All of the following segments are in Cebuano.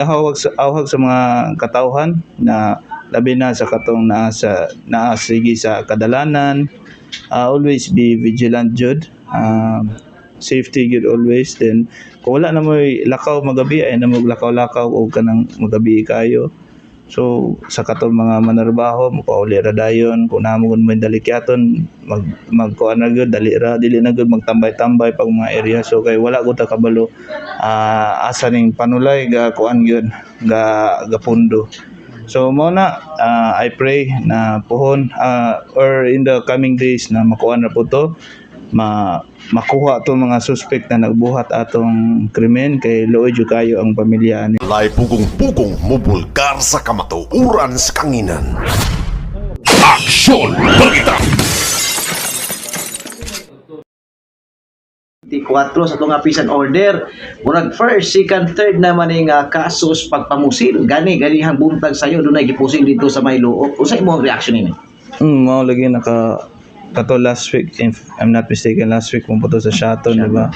Awhag sa mga katawhan na labi na sa katong naa sige sa kadalanan, always be vigilant jud, safety gyud always. Then kung wala na mo'y lakaw magabi, ay na mo lakaw-lakaw og kanang magabi kayo. So sa katong mga manarbaho, mopauli ra dayon. Kung naa mo may dalikyaton, magkuan na gyud, dali ra, dili na gyud magtambay-tambay pag mga area. So kay wala ko ta kabalo asa ning panulay ga kuan gyud, ga gapundo. So mao na, I pray na pohon or in the coming days na makuan ra po to, makuha to mga suspect na nagbuhat atong krimen, kay luoy jud kayo ang pamilya ani. Lay pugong-pugong mubulgar sa kamatuoran sa kanginan. Aksyon Balita! 24 sa itong peace and order. Murag first, second, third naman ning kasos pagpamusil. Gani ganihang buntag sayo dunay gipusil dito sa may Looc. Unsa imong reaction nini? Mao lagi naka kato last week, if I'm not mistaken, last week mo to sa Siaton, di ba?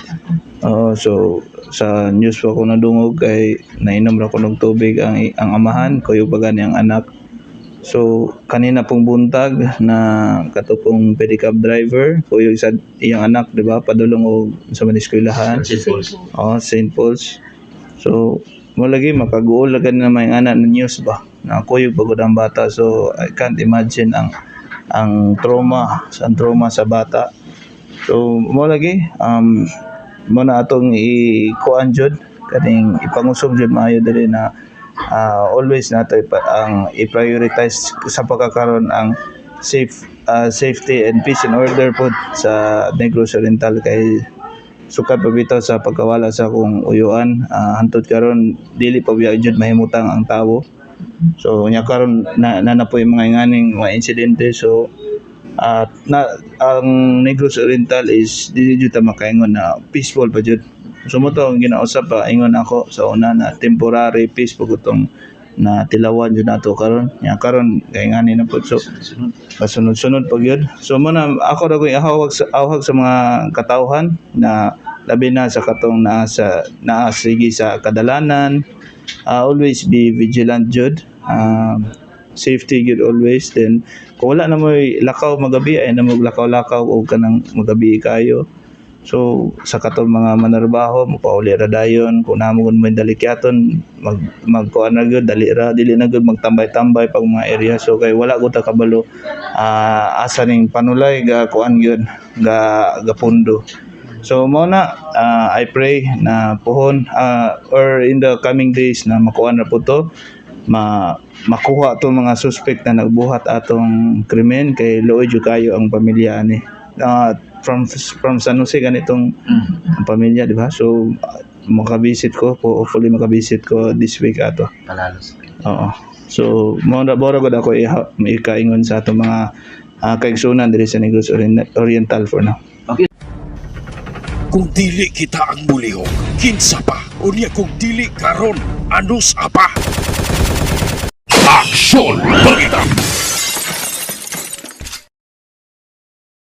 Oo, so sa news pa ko nadungog kay nainom ra ko ng tubig ang amahan, kuyo pa gani ang anak. So kanina pong buntag na kato pong pedicab driver, kuyo sa iyang anak, di ba? Padulong og sa man eskwelahan. St. Paul's. Oh, St. Paul's. So, mo lagi makaguol lagi na may anak na news ba. Na kuyog pagod ang bata. So, I can't imagine ang trauma sa bata. So, mo lagi mo na atong i-kuan jud, kaning ipangusog jud maayo diri na always nato ang i-prioritize sa pagkakaron ang safety and peace and order pod sa Negros Oriental, kay sukad pa bitaw sa pagkawala sa akong uyuan, hantod karon dili pa biya jud mahimutang ang tawo. So nya karon na na po yung mga inganing mga insidente. So at na ang Negros Oriental is dili jud ta makaingon na peaceful pa jud. So mo to ang ginausap pa ingon ako sa una na temporary peace pag itong na tilawan jud nato karon. Nya karon kay ngani na pud, so kasunod-sunod pag yun. So mo na ako ra ko awhag sa mga katawhan na labi na sa katong naa sige sa kadalanan, always be vigilant jud, safety gyud always. Then kung wala na mo'y lakaw magabi, ay na mo lakaw-lakaw og kanang magabi kayo. So sa katong mga manarbaho, mopauli ra dayon. Kung naa mo may dalikyaton, magkuan na gyud, dali ra, dili na gyud magtambay-tambay pag mga area. So kay wala ko ta kabalo asa ning panulay ga kuan gyud, ga gapundo. So mo na, I pray na pohon or in the coming days na makuan ra po to, makuha to mga suspect na nagbuhat atong krimen, kay luoy jud kayo ang pamilya ani. From San Jose ganitong ang pamilya, di ba? So makabisit ko po, hopefully makabisit ko this week ato. Palalos. Oo. So mo na bora gud ako ikaingon sa atong mga kaigsunan diri sa Negros Oriental for now. Okay. Kung dili kita ang mulihok, kinsa pa? Unya kung dili karon, anus apa? Aksyon Balita!